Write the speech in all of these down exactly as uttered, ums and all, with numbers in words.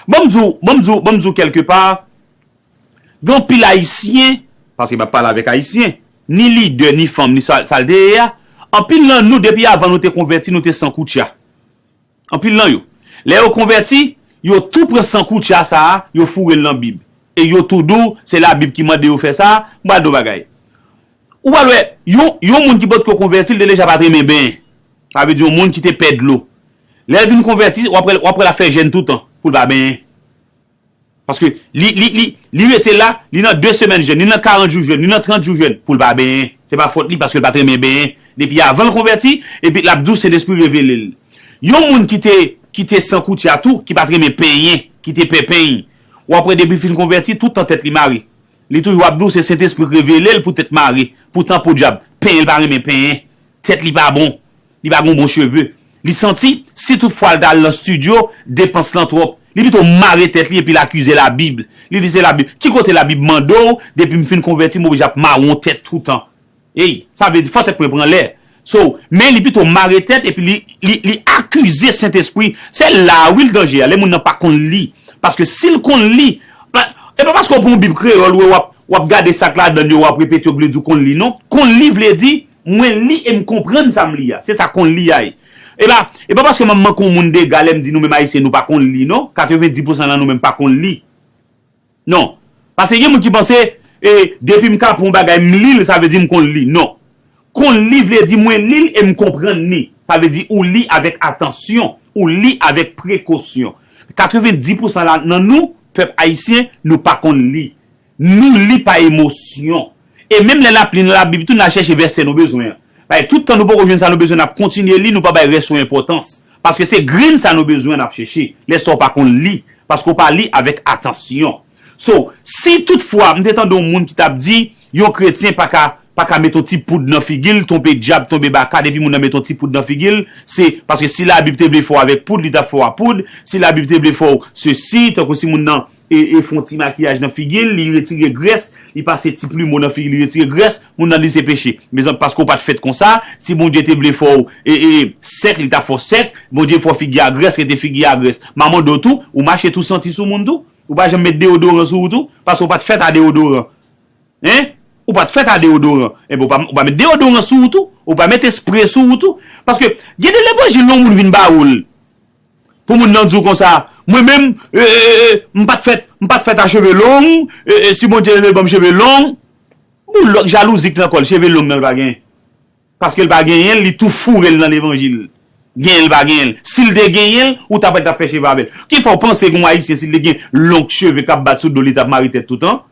Ban m di w, ban m di w, ban m di w kèlkepa, gen anpil Ayisyen, paske m ap pale avèk Ayisyen, ni lidè, ni fanm, ni sa, sa l te ye a, anpil nan nou, depi avan nou te konvèti, nou te san koutcha. Anpil nan yo. Lè yo konvèti, yo tou pran san koutcha sa a, yo foure l nan Bib. E yo tou di w, se Labib ki mande yo fè sa a, m pral di w bagay. Ou pral wè, yon, yon moun ki potko konvèti, l te deja pa t renmen benyen. Sa vle di yon moun ki te pè dlo. Lè l vin konvèti, w ap wè, w ap wè l ap fè jèn toutan, pou l pa benyen. Paske li, li, li, li rete la, li nan de semèn jèn, li nan karant jou jèn, li nan trant jou jèn, pou l pa benyen. Se pa fòt li, paske l pa t renmen benyen. Depi avan l konvèti, epi l ap di w Sentespri revele l. Yon moun ki te, ki te san koutcha tou, ki pa t renmen penyen, ki te pè peny, w ap wè depi l fin konvèti, tout tan tèt li mare. Li toujou ap di w se Sentespri k revele l pou tèt mare, poutan podyab, penyen l pa renmen penyen, tèt li pa bon, li pa gen bon cheve. Li santi, si tout fwa l ta al nan estidyo, depans lan twòp. Li pito mare tèt li epi l akize Labib. Li di se Labib. Ki kote Labib mande w, depi m fin konvèti, m oblije ap mawon tèt toutan? Ey, sa vle di fò tèt mwen pran lè. So, men li pito mare tèt epi li, li, li akize Sentespri. Se la wi l danje a, lè moun nan pa konn li. Paske si l konn li, pa, e pa paske w pran yon Bib kreyòl, w, w ap, w ap gade sa k ladan l yo, w ap repete, w vle di w konn li, non. Konn li vle di, mwen li e m konprann sa m li a. Se sa konn li a ye. E pa, e pa paske m ap manke yon moun dega lè m di nou menm Ayisyen, nou pa konn li, non. Katrevendi pousan nan nou menm pa konn li. Non. Paske gen moun ki panse, e, depi m ka pran yon bagay, m li l, sa vle di m konn li. Non. Konn li vle di mwen li l e m konprann li. Sa vle di ou li avèk atansyon, ou li avèk prekosyon. Katrevendi pousan la, nan nou, pèp ayisyen, nou pa konn li. Nou li pa emosyon. E menm lè n ap li nan Labib tou, n al chèche vèsè nou bezwen an. Paske tout tan nou poko jwenn sa nou bezwen, n ap kontinye li, nou pa bay rès yo enpòtans. Paske se grenn sa nou bezwen n ap chèche, lè sa w pa konn li, paske w pa li avèk atansyon. So, si toutfwa m te tande yon moun ki t ap di, yon kretyen pa ka, pa ka met yon ti poud nan figi l, tonbe dyab, tonbe baka, depi moun nan met yon ti poud nan figi l, se paske si Labib te vle fè w avèk poud, li t ap fè w a poud, si Labib te vle fè w sesi, tankou si moun nan e, e fè yon ti makiyaj nan figi l, li retire grès, li pase ti plimo nan figi l, li retire grès, moun nan di se peche. Mezanmi, paske w pa t fèt konsa, si Bondye te vle fè w, e, e, sèk, li t ap fè w sèk, Bondye fè w figi a grès, rete figi a grès. Manman do tou, ou mache tou santi sou moun tou, ou pa janm met deyodoran sou ou tou, paske w pa t fèt a deyodoran. Hein? Ou pa t fèt a deyodoran. Enben, ou pa, ou pa met deyodoran sou ou tou, ou pa met espre sou ou tou. Paske, gen de levanjil yon moun vin ba ou l. Pou moun nan di w konsa, mwen menm, e, e, e, e, m pa t fèt, m pa t fèt a cheve long, e, e, si Bondye vle ban m cheve long, boulòk jalouzi k nan kò l, cheve long nan l pa genyen. Paske l pa genyen l, li tou foure l nan levanjil. Genyen l pa genyen l. Si l te genyen l, ou t ap wè l t ap fè cheve avè l. Kifè w panse gen yon ayisyen si l te gen long cheve k ap bat sou do l, li t ap mare tèt toutan?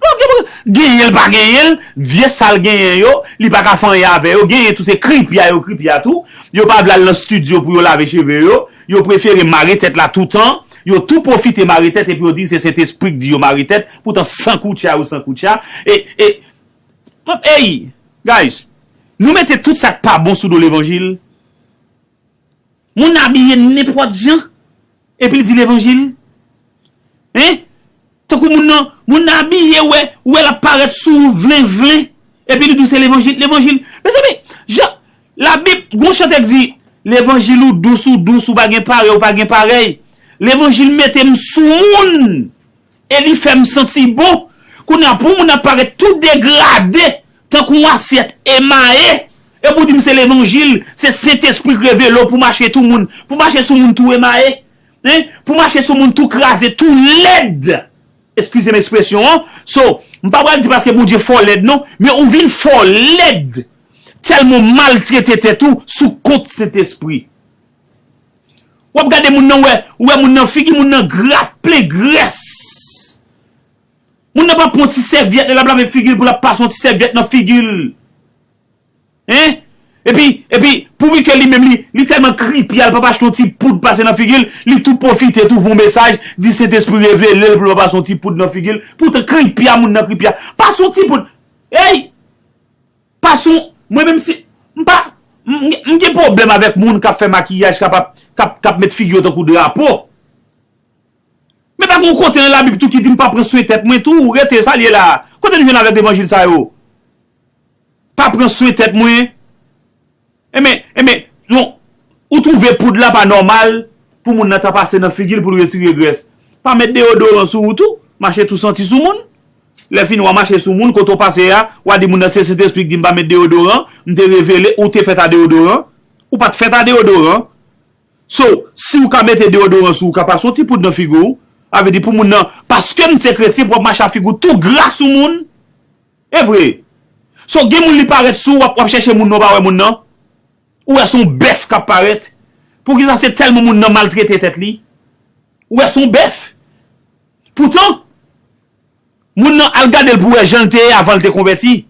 Bon, gen, genyen l pa genyen l, vye sa l genyen yo, li pa ka fè anyen avè yo, genyen tou se kripya yo kripya tou, yo pa vle al nan estidyo pou yo lave cheve yo, yo prefere mare tèt la toutan, yo tou pwofite mare tèt epi yo di se Sentespri k di yo mare tèt, poutan san koutcha yo san koutcha, e, e, ey, guys, nou mete tout sa k pa bon sou do levanjil, moun abiye nenpòt jan, epi l di levanjil. Hein? Tankou moun nan, moun nan abiye, wè, wè l ap parèt sou ou vlen vlen, epi li di w se levanjil, levanjil. Mezanmi, jan, Labib, gon chante k di, levanjil ou dous, ou dous, ou pa gen parèy, ou pa gen parèy. Levanjil mete m sou moun, e li fè m santi bon. Kounye a, pou moun nan parèt tou degrade, tankou yon asyèt emaye, epi w di m se levanjil, se Sentespri k revele w pou mache tou moun, pou mache sou moun tou emaye, hein? Pou mache sou moun tou kraze, tou lèd. Eskize m ekspresyon an. So, m pa pral di paske Bondye fè w lèd non, men ou vin fè w lèd. Tèlman w maltrete tèt ou sou kont Sentespri. W ap gade moun nan, wè, ou wè moun nan, figi moun nan gra, plen grès. Moun nan pa pran ti sèvyèt, lè l ap lave figi l, pou l ap pase yon ti sèvyèt nan figi l. Hein? Epi, epi, pouvi ke li menm, li, li tèlman kripya, l p ap achte yon ti poud pase nan figi l, li tou pwofite tou voye yon mesaj, di Sentespri revele l pou l pa pase yon ti poud nan figi l. Poutan kripya, moun nan kripya. Pase yon ti poud. Ey! Pase yon, mwen menm si, m pa, m, m gen pwoblèm avèk moun k ap fè makiyaj, k ap, k ap, k ap met figi yo tankou drapo. Men pa gen yon kote nan Labib tou ki di m pa pran swen tèt mwen tou, rete sa l ye la. Kote n jwenn avèk levanjil sa yo? Pa pran swen tèt mwen. Enben, enben, non, ou twouve poud la pa nòmal pou moun nan ta pase nan figi l pou l retire grès. Pa met deyodoran sou ou tou. Mache tou santi sou moun. Lè fini, w a mache sou moun, kote w pase a, w a di moun nan se Sentespri ki di m pa met deyodoran, m te revele, ou te fèt a deyodoran, ou pa t fèt a deyodoran. So, si w ka mete deyodoran sou ou, ka pase yon ti poud nan figi w, a vle di pou moun nan, paske m se kretyen, pou w ap mache a figi w tou gra sou moun. E vre. So, gen moun li parèt sou, w ap, w ap chèche moun nan, w pa wè moun nan. Ou wè se yon bèf k ap parèt. Poukisa se tèlman moun nan maltrete tèt li? Ou wè se yon bèf. Poutan, moun nan al gade l pou wè jan l te ye avan l te konvèti.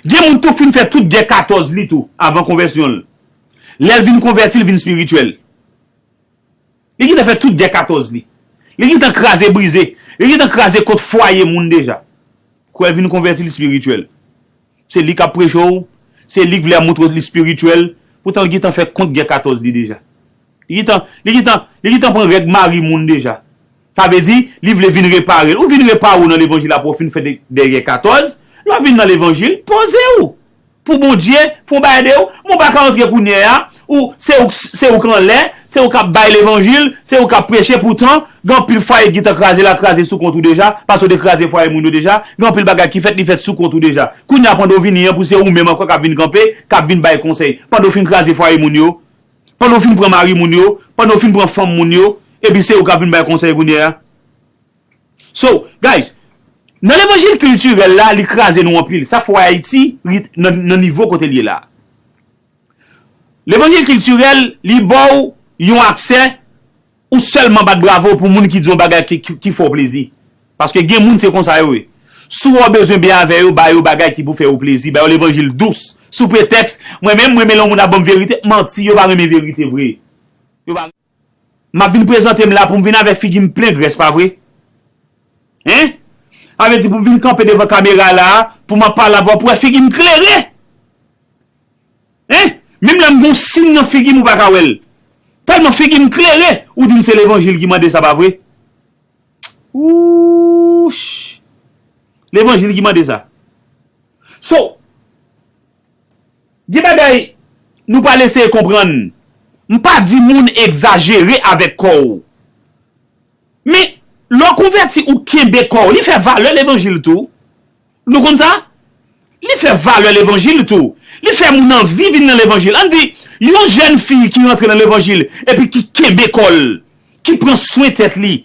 Gen moun tou fin fè tout gè katòz li tou avan konvèsyon l. Lè l vin konvèti, l vin espirityèl. Li gentan fè tout gè katòz li. Li gentan kraze brize. Li gentan kraze kont fwaye moun deja. Kwè vin konvèti l espirityèl. Se li k ap preche w. Se li k vle ap montre w li espirityèl. Poutan li gentan fè kont gè katòz li deja. Li gentan, li gentan, li gentan pran règ mari moun deja. Sa vle di, li vle vin repare l. Ou vin repare w nan levanjil apre w fin fè de, de gè katòz. Lè w vin nan levanjil, poze w. Pou Bondye, pou yon bagay de ou, men w pa ka antre kounye a, ou, se ou, se ou k anlè, se ou k ap bay levanjil, se ou k ap preche, poutan, gen anpil fwaye ki gentan kraze la, kraze sou kont ou deja, paske w te kraze fwaye moun yo deja, gen anpil bagay ki fèt, li fèt sou kont ou deja. Kounye a, pandan w vini an, pou se ou menm ankò k ap vin kanpe, k ap vin bay konsèy. Pandan w fin kraze fwaye moun yo, pandan w fin pran mari moun yo, pandan w fin pran fanm moun yo, epi se ou k ap vin bay konsèy kounye a. So, guys, nan levanjil kiltirèl la, li kraze nou anpil. Sa fè w wè Ayiti ret nan, nan nivo kote l ye la. Levanjil kiltirèl, li ba w yon aksè, ou sèlman bat bravo pou moun ki di yon bagay ki, ki, ki fè w plezi. Paske gen moun se konsa yo ye. Si w wè w bezwen byen avè yo, ba yo bagay ki pou fè yo plezi, ba yo levanjil dous. Sou pretèks, mwen menm, mwen renmen lè yon moun ap ban m verite, manti, yo pa renmen verite vre. Yo pa M ap vin prezante m la pou m vin avèk figi m plen grès, pa vre? Hein? Sa vle di pou m vin kanpe devan kamera la, pou m ap pale avè w, pou w wè figi m klere. Hein? Menm lè m gen yon siy nan figi m, ou pa ka wè l. Tèlman figi m klere, ou di m se levanjil ki mande sa, pa vre? Wouch! Levanjil ki mande sa. So, gen bagay nou pral eseye konprann. M pa di moun egzajere avèk kò w. Men, lè w konvèti, ou kenbe kò w. Li fè valè levanjil tou. Nou konn sa? Li fè valè levanjil tou. Li fè moun anvi vin nan levanjil. Ann di, yon jèn fi ki rantre nan levanjil, epi ki kenbe kò l, ki pran swen tèt li,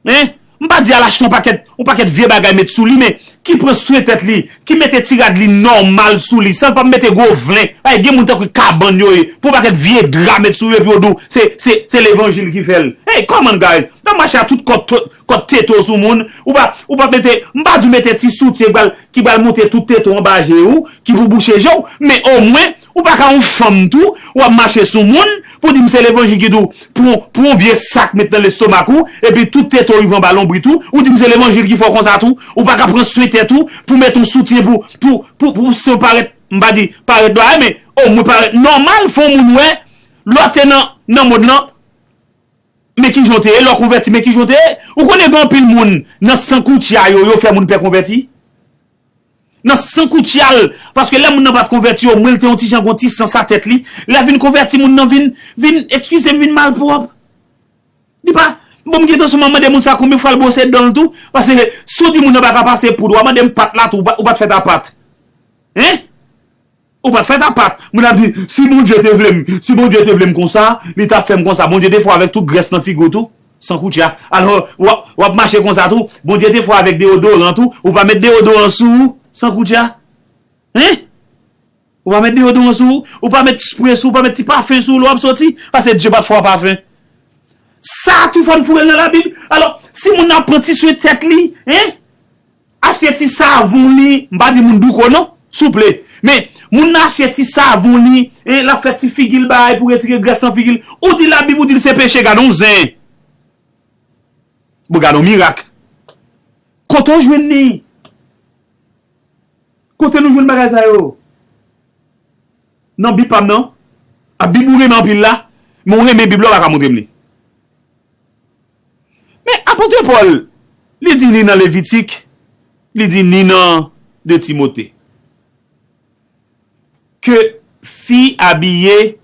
Hein? M pa di al achte yon pakèt, yon pakèt vye bagay met sou li, men ki pran swen tèt li, ki mete ti rad li nòmal sou li, san l pa mete gwo vlen. Ay, gen moun tankou kabann yo ye, pran yon pakèt vye dra met sou yo, epi yo di w, se, se, se levanjil ki fè l. Hey, come on, guys. Pa mache a tout kòt, kòt tete w sou moun. Ou pa, ou pa mete, m pa di w mete ti soutyen ki pral, ki pral monte tout tete w anba je w, ki pou bouche je w, men omwen, Ou pa ka yon fanm tou, w ap mache sou moun, pou di m se levanjil ki di w, pou, pou yon vye sak met nan lestomak ou, epi tout tete w rive anba lonbrit ou, ou di m se levanjil ki fè w konsa tou, ou pa ka pran swen tèt ou, pou met yon soutyen pou, pou, pou, pou si w parèt, m pa di parèt dwa, men omwen parèt nòmal, fè yon moun wè, lè w te nan, nan mond lan, men kijan w te ye, lè w konvèti, men kijan w te ye. Ou konnen gen anpil moun, nan san koutya yo, yo fè moun pè konvèti. Nan san koutya l, paske lè moun nan pa t konvèti, omwen l te yon ti jan gon ti san sa tèt li. Lè vin konvèti, moun nan vin, vin, eskize m, vin malpwòp. Li pa, bon, m gentan sou m ap mande moun sa konbyen fwa l bwose dan l tou, paske si w di moun nan pa ka pase poud, w a mande m pat la tou, ou pa, ou pa t fèt a pat. Hein? Ou pa t fèt a pat. Moun ap di, si Bondye te vle m, si Bondye te vle m konsa, li t ap fè m konsa. Bondye te fè w avèk tout grès nan figi w tou. San koutya. Alò, w ap, w ap mache konsa tou. Bondye te fè w avèk deyodoran tou. Ou pa met deyodoran sou ou. San koutya. Hein? Ou pa met deyodoran sou ou. Ou pa met spre sou ou. Ou pa met ti pafen sou ou lè w ap soti. Paske Dye pa t fè w pafen. Sa tou fò n foure l nan Labib. Alò, si moun nan ap pran ti swen tèt li, hein? Achte ti savon li, m pa di moun douko non, souple. Men, moun nan achte ti savon li, en, l ap fè ti figi l bagay pou retire grès nan figi l. Ou di Labib, ou di l se peche, gade yon zen. Bon, gade yon mirak. Kote w jwenn li? Kote nou jwenn bagay sa yo? Nan Bib pa m nan. A Bib ou renmen anpil la, men ou renmen Bib la, ou pa ka montre m li. Men apot Pòl, li di ni nan Levitik, li di ni nan de Timote, ke fi abiye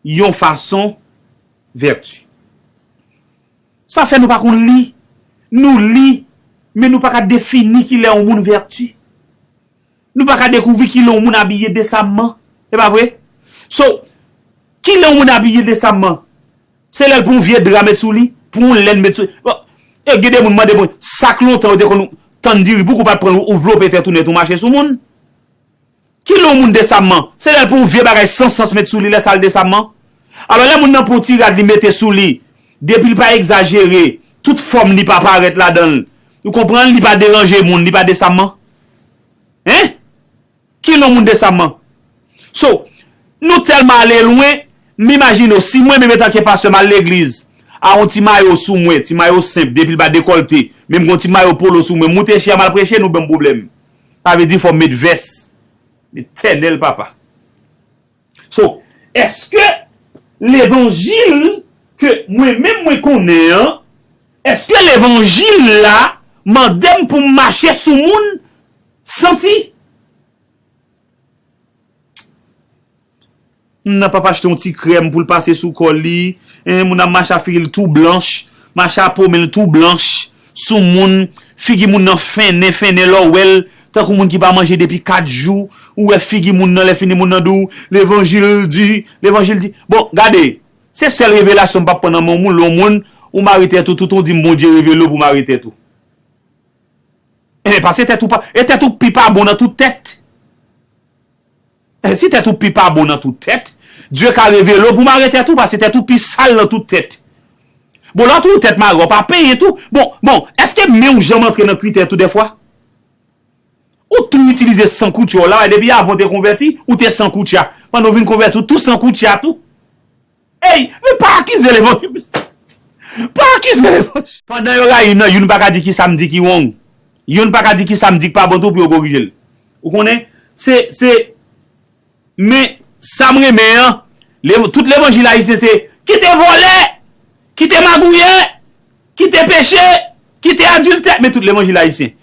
yon fason vèti. Sa fè nou pa konn li. Nou li, men nou pa ka defini kilè yon moun vèti. Nou pa ka dekouvri kilè yon moun abiye desamman. E pa vre? So, kilè yon moun abiye desamman? Se lè l pran yon vye dra met sou li, pran yon lèn met sou li. Bon, e gen de moun mande mwen, sa k lontan yo te konn tann diri, pouki w pa t pran l ou vlope tèt ou nèt ou mache sou moun? Kilè yon moun desamman? Se lè l pran yon vye bagay san sans met sou li, lè sa l desamman. Alò, lè moun nan pran yon ti rad li mete sou li, depi l pa egzajere, tout fòm li pa parèt ladan l. Ou konprann? Li pa deranje moun, li pa desamman. Hein? Kilè yon moun desamman? So, nou tèlman ale lwen, m imajine w, si mwen menm antanke pastè m al legliz, a yon ti mayo sou mwen, ti mayo senp, depi l pa dekòlte, men m gen yon ti mayo polo sou mwen, m moute chè a m al preche, nou ban m pwoblèm. Sa vle di fò m met vès. Letènèl papa. So, èske levanjil ke mwen menm mwen konnen an, èske levanjil la mande m pou m mache sou moun santi? Moun nan p ap achte yon ti krèm pou l pase sou kò li. Hein, moun nan mache a figi l tou blanch, mache a po men l tou blanch sou moun, figi moun nan fennen, fennen lè w wè l, tankou moun ki pa manje depi kat jou, ou wè figi moun nan, lè fini moun nan di w, levanjil di, levanjil di. Bon, gade, se sèl revelasyon m p ap pran nan men yon moun, lè yon moun, ou mare tèt ou, tout ou di m Bondye revele w pou mare tèt ou. E paske tèt ou pa, e tèt ou pi pa bon nan tout tèt. E si tèt ou pi pa bon nan tout tèt, Dye ka revele w pou mare tèt ou, paske tèt ou pi sal nan tout tèt. Bon, lè w tou tèt mare, w pa penyen tou. Bon, bon, èske men w janm antre nan kritè tou dèfwa? Ou tou itilize san koutcha w la, depi avan w te konvèti, ou te san koutcha. Pandan w vin konvèti, ou tou san koutcha tou. Ey, men pa akize levanjil. Pa akize levanjil. Pandan yo rayi m nan, youn pa ka di ki sa m di ki wrong. Youn pa ka di ki sa m di ki pa bon tou pou yo korije l. Ou konnen? Se, se, men sa m renmen an, le, tout levanjil ayisyen se kite vòlè, kite magouyè, kite peche, kite adiltè, men tout levanjil ayisyen.